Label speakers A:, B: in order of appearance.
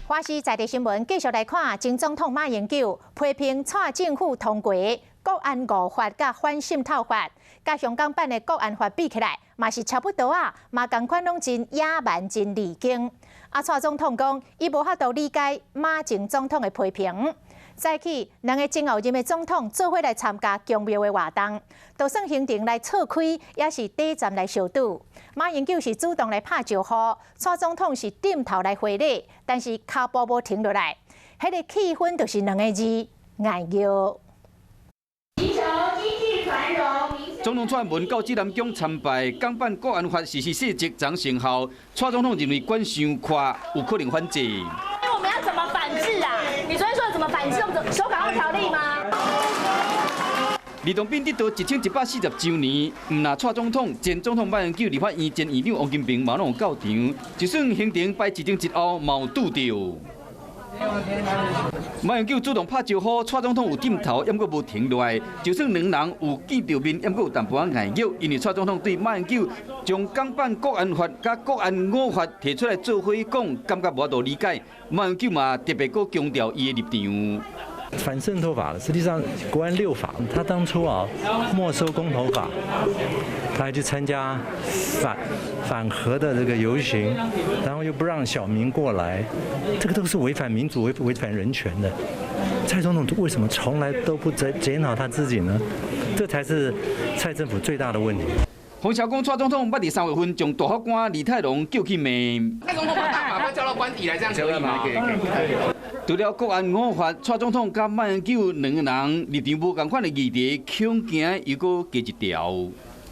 A: 華視在地新聞繼續來看，前總統馬英九批評蔡政府通過國安五法佮反滲透法，佮香港版的國安法比起來，嘛是差不多啊，嘛仝款攏真野蠻、真離經。啊，蔡總統講，伊無法度理解馬前總統的批評。早起，兩个前後任的總統做伙來參加宮廟的活動，就算行程來錯開，也是短暫來相拄。馬英九是主動來拍招呼，蔡總統是點頭來回禮，但是跤步無停落來，彼个氣氛就是兩个字：礙虐。
B: 總統蔡英文到紫南宮參拜，港版國安法實施細則長生效。蔡總統認為管傷寬，有可能反制。
C: 我們要怎麼反制啊？你昨天說怎麼反制？我們修港澳條例嗎？
B: 呂洞賓得道1140周年，毋但蔡總統、前總統馬英九、立法院前院長王金平嘛攏有到場，就算行程排一前一後，嘛有拄著。馬英九主動拍招呼，蔡總統有點頭，猶閣無停落來。就算兩人有見著面，猶閣有淡薄仔礙虐，因為蔡總統對馬英九將港版國安法佮國安五法提出來做伙講，感覺無法度理解。馬英九嘛特別閣強調伊的立場。
D: 反滲透法實際上國安六法，他當初啊沒收公投法，他還去參加反核的這個遊行，然後又不讓小民過來，這個都是違反民主、違反人權的。蔡總統為什麼從來都不檢討他自己呢？這才是蔡政府最大的問題。
B: 馮小剛蔡總統捌佇3月份將大法官李泰龍叫去罵。
E: 蔡總統把大法官叫到官邸來，這樣可以嗎？
B: 除了國安五法，蔡總統佮馬英九兩个人立場無仝款的議題，恐驚又閣加一條。